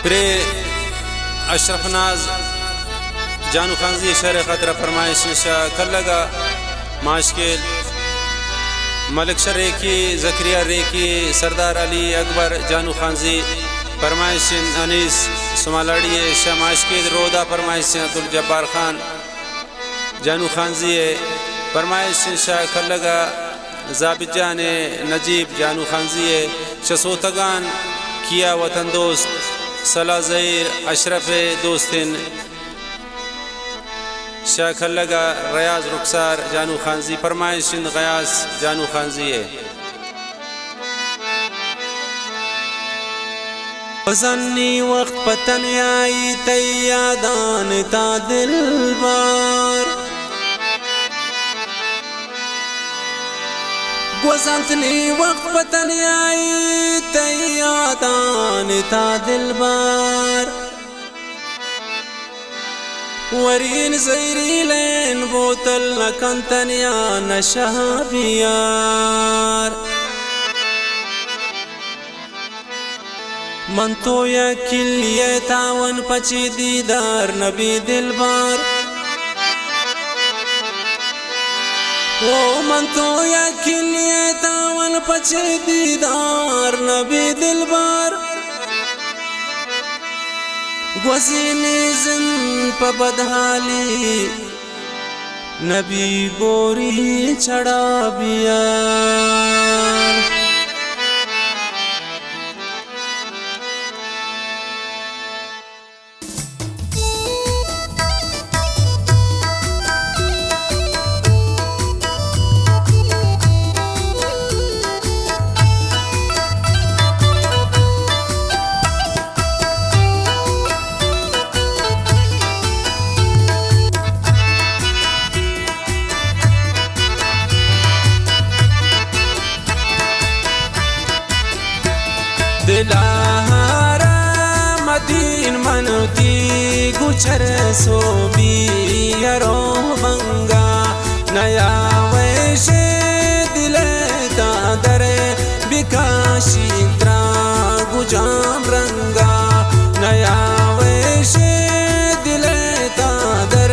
برے اشرف ناز جانو خانزی شعر خاطر فرمائش شاہ کلگا ماشکل ملک شریکی، زکریا ریکی، سردار علی اکبر جانو خانزی فرمائش انیس سمالاڑی شاہ ماشکل رودا فرمائش عبدالجبار خان جانو خانزی ءِ پرمائش شہ کلگ ءَ زابت جان ءِ نجیب جانو خانزی ءِ شہ سوتگان کیا وطن دوست سلا زہیر اشرف ءِ دوستین شہ کلگ ءَ ریاض رخسار جانو خانزی پرمائش انت غیاث جانو خانزی ءِ۔ گوزنی وخت پہ تنیائی تئی یادان تا دلبار۔ گوزنت نی وخت پہ تنیائی تئی یادان تا دلبار۔ ورین زہریلین بوتل نہ کنت تنیا نشہ بیار۔ من تو یک کلی ءِ تاون پچی دیدار نبی دلبار۔ او من تو یک کلی ءِ تاون پچی دیدار نبی دلبار۔ گوزینی زند پہ بدحالی نبی بوری چڑا بیار۔ دلارا مدین من وتی گچر سوبی یرو بنگا نیا ویش دل تا در بکاشی ترا گجام رنگا نیا ویش دل تا در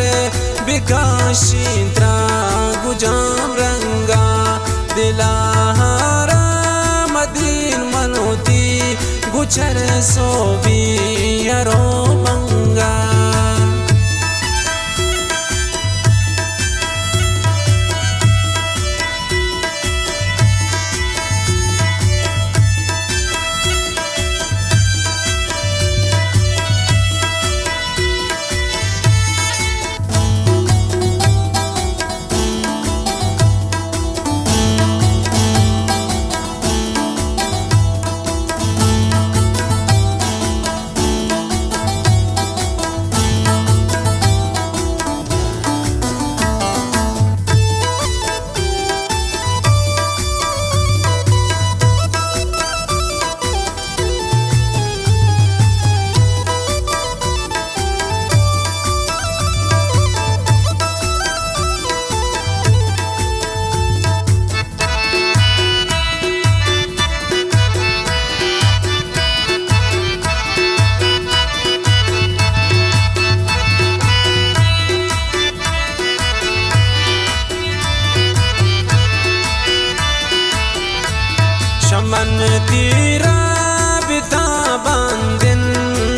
بکاشی ترا گجام رنگا دلارا مدین من وتی گچر سوبی یرو بنگا۔ شمن تیرا بتا باندن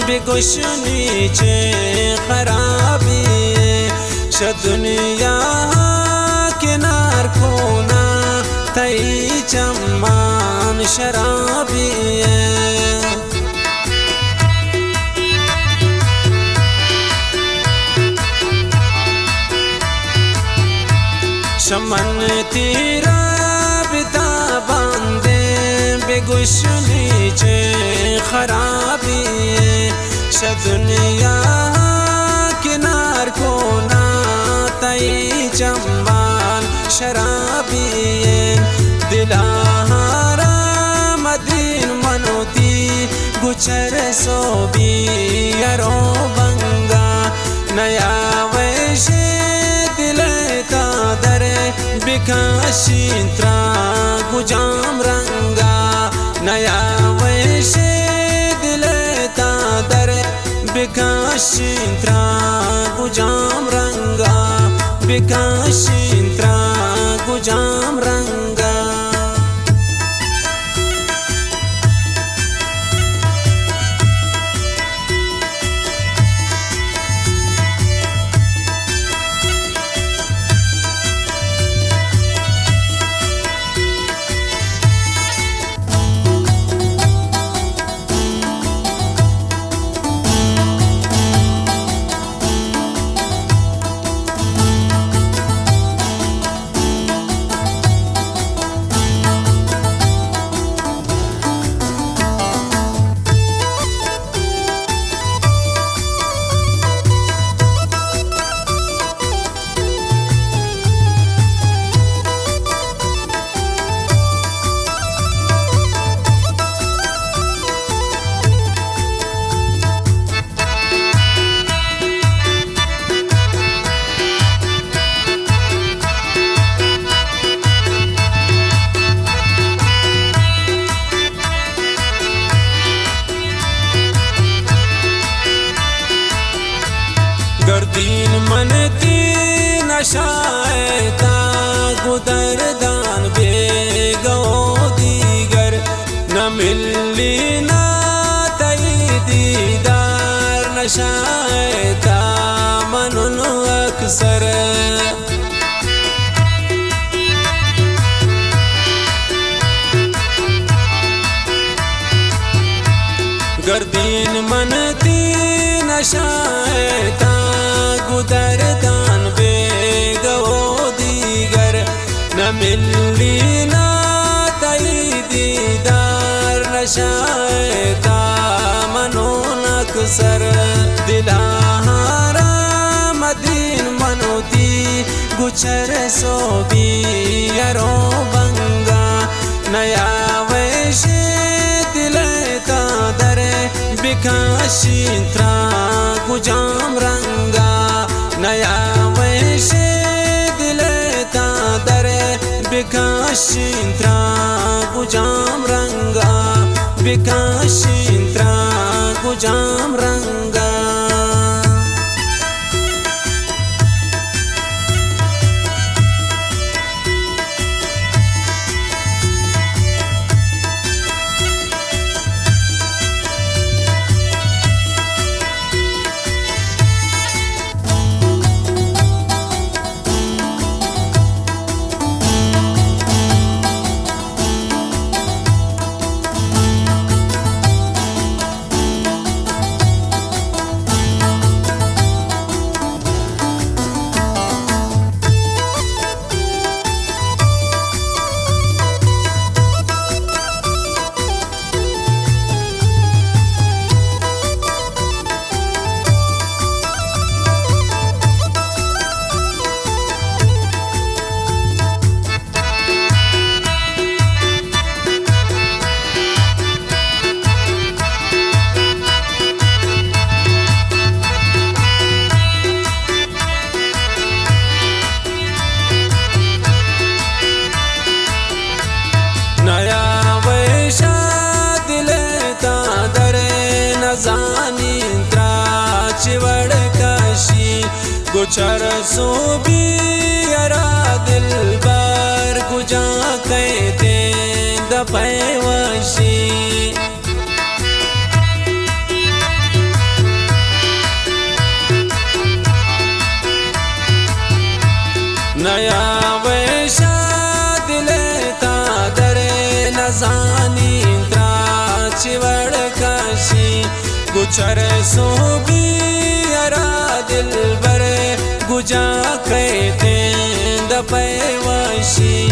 بگوشنی چے خرابی شہ دنیا کنار کونا تئی چمان شرابی۔ شمن تیرا بتا باندے بگوشنی چے خرابی شہ دنیا کنار کونا تئی چمان شرابی۔ دلارا مدین من وتی گچر سوبی یرو بنگا نیا ویش دل تا در بکشین ترا گجام رنگا نیا ویش دل تا در شین ترا گجام رنگا، بکشین ترا گجام رنگا۔ گردین من تی نشہ ءِ تا گوں دردان بیگہ و دیگر نہ ملی نہ تئی دیدار، نشہ ءِ تا من اکثر۔ گردین من تی نشہ ءِ تا گوں دردان بیگہ و دیگر نہ ملی نہ تئی دیدار، نشہ ءِ تا من اکثر۔ دلا ہارا مدین من و تی گوں چرس و بیر و بنگا، نیا ویش دل ءِ تا در بکشین ترا گجام رنگا، نیا ویش دل ءِ تا در بکشین ترا گجام رنگا، بکشین ترا گجام رنگا۔ نیا ویشا دل ءِ تا در، نزانین ترا چی وڑ کشی، گوں چرس و بیر ءَ دلبر کجا کئیت دپ ءِ وشی۔ نیا ویشا دل ءِ تا در، نزانین ترا چی وڑ کشی، گوں چرس و بیر ءَ دلبر کجا کئیت دپ ءِ وشی۔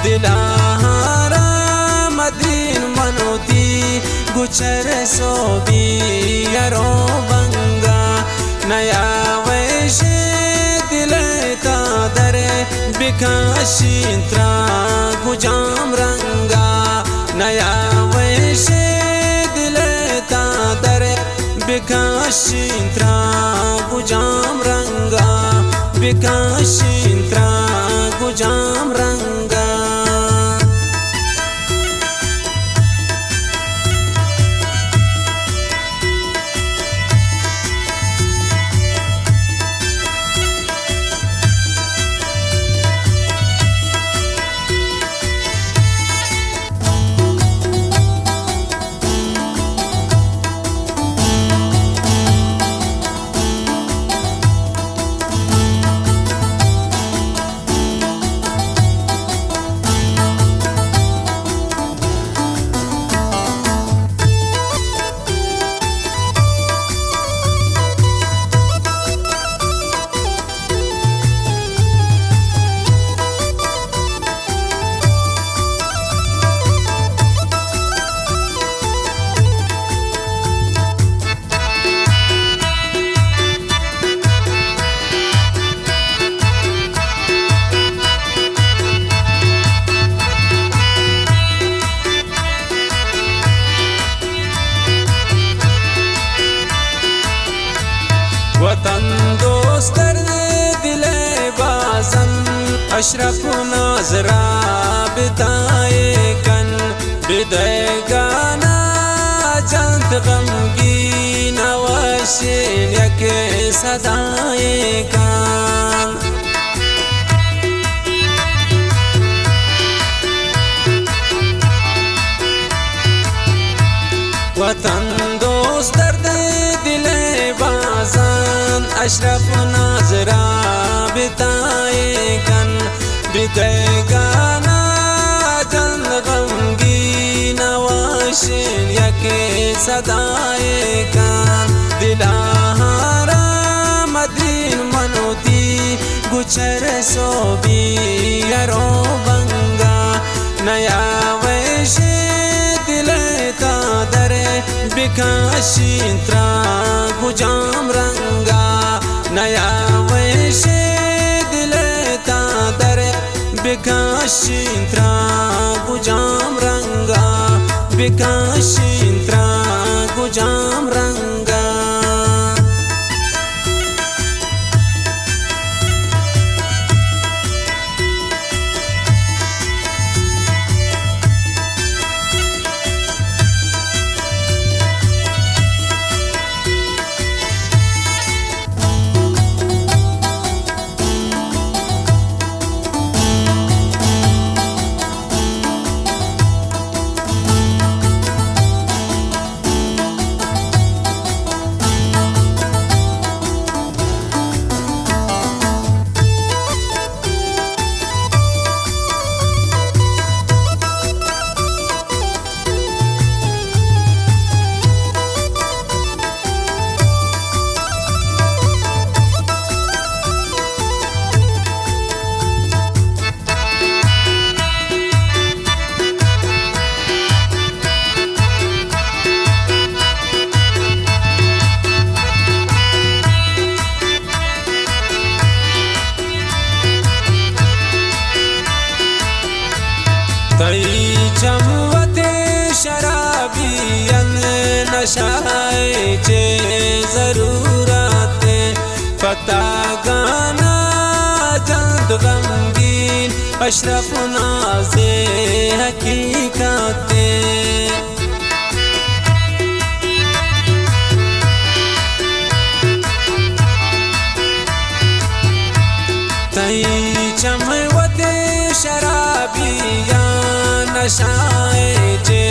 دلا ہارا مدین من و تی گوں چرس و بیر و بنگا، نیا ویش دل ءِ تا در، بکشین ترا گجام رنگا، نیا ویش دل ءِ تا در، بکشین ترا گجام رنگا، بکشین ترا گجام رنگا۔ تن دوست درد دل ءِ بازن، اشرف ناز را بتائے کن، بدیگانا جنت غمگین، وشین یک صدائے کن۔ وطن دوست درد دل ءِ بازن، اشرف ناز را بتائے کن، بدیگانا جنت غمگین، وشین یک صدائے کن۔ دلا ہارا مدین من وتی، گچر سوبی یرو بنگا، نیا ویش دل ءِ تا در، بکشین ترا گجام رنگا، نیا ویش دل ءِ تا در، بکشین ترا گجام رنگا، بکشین ترا گجام رنگا۔ تئی چم وت شرابی ان، نشہ ءِ چے ضرورت، پتا گانا جند غمگین، اشرف ناز حقیقت۔ تئی چم وت شرابی یا نشہ ءِ چے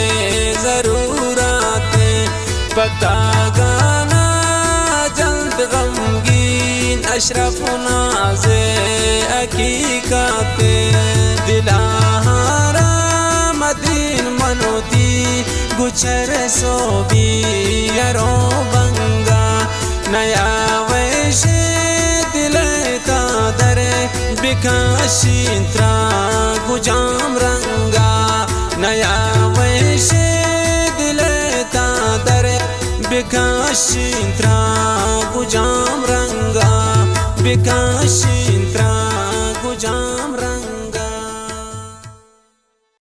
ضرورت، پتا گانا جند غمگین، اشرف ناز حقیقت۔ دلا ہارا مدین من وتی، گچر سوبی یرو بنگا، نیا ویش دل ءِ تا در، بکشین ترا گجام رنگا، نیا ویش دل ءِ تا در، بکشین ترا گجام رنگا، بکشین ترا